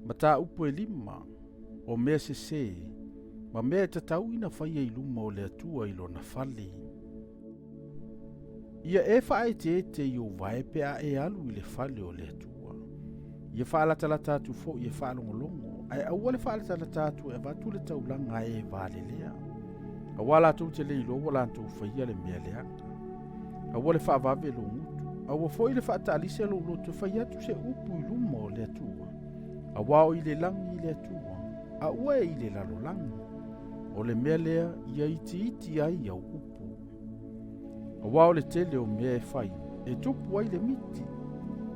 Mataupu e lima, o mea sesē ma mea e tatau ina faia i luma o le Atua i lona fale. Ia e faaeteete i ou vae pe a e alu i le fale o le Atua. Ia faalatalata atu foi e faalogologo, ae aua le faalatalata atu e avatu le taulaga a e valelea. Aua latou te le iloa ua latou faia le mea leaga. Aua le faavave lou gutu, aua foi le faataalise lou loto e fai atu se upu i luma o le Atua. Aua o i le lagi le Atua, a ua e i le lalolagi. O le mea lea ia itiiti ai au upu. Aua o le tele o mea e fai, e tupu ai le miti.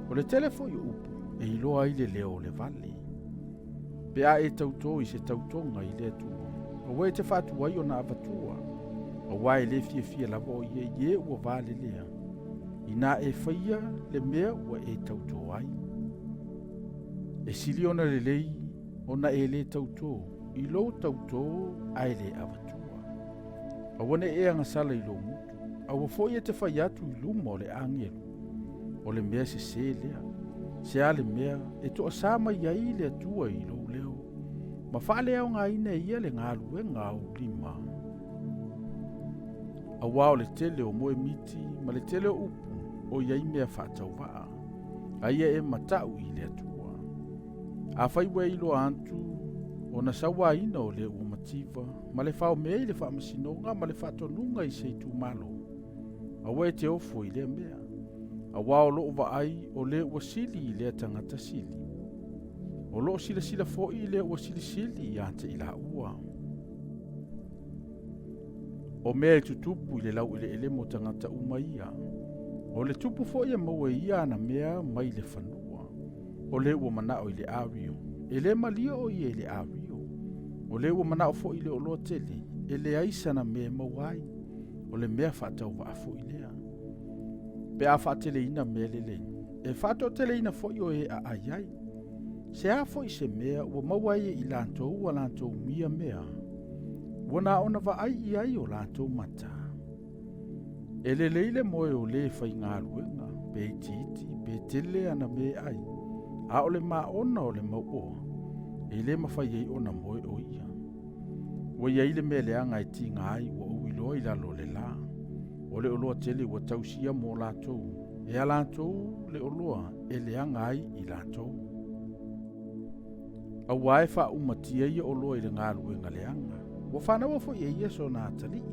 O le tele foi o upu, e iloa ai le leo o le vale. Pe a e tautō i se tautoga i le Atua, aua e te faatuai ona avatua, aua e le fiafia lava o ia i e ua valelea, inā e faia le mea ua e tautō ai. E sili ona lelei ona e lē tautō i lou tautō ae lē avatua. Aua ne i e agasala i lou gutu, aua foi e te fai atu i luma o le agelu, o le mea sesē lea. Se a le mea e toasā mai ai le Atua i lou leo, ma faaleaogaina e ia le galuega a ou lima. Aua o le tele o moemiti ma le tele o upu o i ai mea faatauvaa, a ia e matau i le Atua. Afai ua e iloa atu ona sauaina o le ua mativa ma le faomea i le faamasinoga ma le faatonuga i se itumalo, aua e te ofo i lea mea, aua o loo vaai o le ua sili i lea tagata sili. O loo silasila foi i le ua silisili ia te i laua. O mea e tutupu i le laueleele mo tagata uma ia. O le tupu foi e maua e ia ana mea mai le fanua. O le ua manao i le avio, e le malie o ia i le avio. O le ua manao foi i le oloa tele, e leai sana mea e maua ai. O le mea faatauvaa foi lea. Pe a faateleina mea lelei, e faatoateleina foi o e aai ai. Se a foi se mea ua maua ai e i latou a latou mia mea, ua na ona vaai i ai o latou mata. E lelei le moe o lē faigaluega, pe itiiti pe tele ana mea e ai, a o le maona o le mauoa, e lē mafai ai ona moe o ia. Ua i ai le mea leaga e tiga ai ua ou iloa i lalo o le lā. O le oloa tele ua tausia mo latou, e a latou le oloa e leaga ai i latou. Aua e faaumatia ia oloa i le galuega leaga. Ua fanaua foi e ia sona atalii.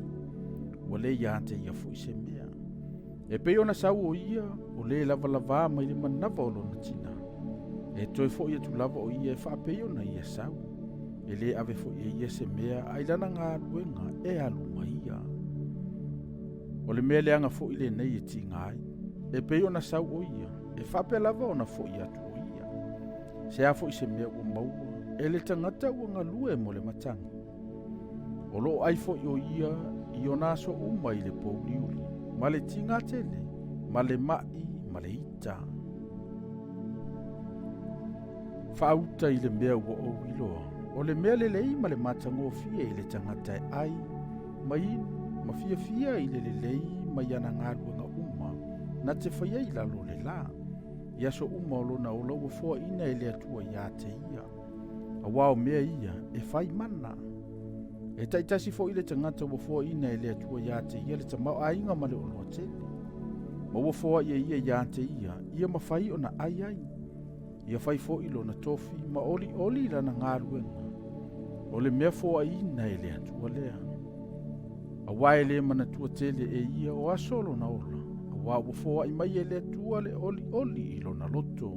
Ua le ia te ia foi se mea. E pei ona sau o ia, o le lavalavā mai le manava o lona tinā. E toe foi atu lava o ia e faapei ona ia sau. E lē ave foi e ia se mea ai lana galuega e alu ma ia. O le mea leaga foi lenei e tiga ai. E pei ona sau o ia, e faapea lava ona foi atu o ia. Se a foi se mea ua maua e le tagata ua galue mo le matagi. O loo ai foi o ia i ona aso uma i le pouliuli, ma le tiga tele, ma le mai, ma le ita. Faauta i le mea ua ou iloa, o le mea lelei ma le matagofie i le tagata e ai, ma inu, ma fiafia i le lelei mai ana galuega uma, na te faia i lalo o le lā, i aso uma o lona ola ua foaina e le Atua ia te ia. Aua o mea ia e fai mana. E taitasi foi le tagata ua foaina e le Atua ia te ia le tamaoaiga ma le oloa tele. Ma ua foai e ia ia te ia, ia mafai ona ai ai. Ia fai foi lona tofi ma olioli lana galuega. O le mea foaiina e le Atua lea. Aua e le manatua tele e ia o aso o lona ola, aua ua foai mai e le Atua le olioli i lona loto.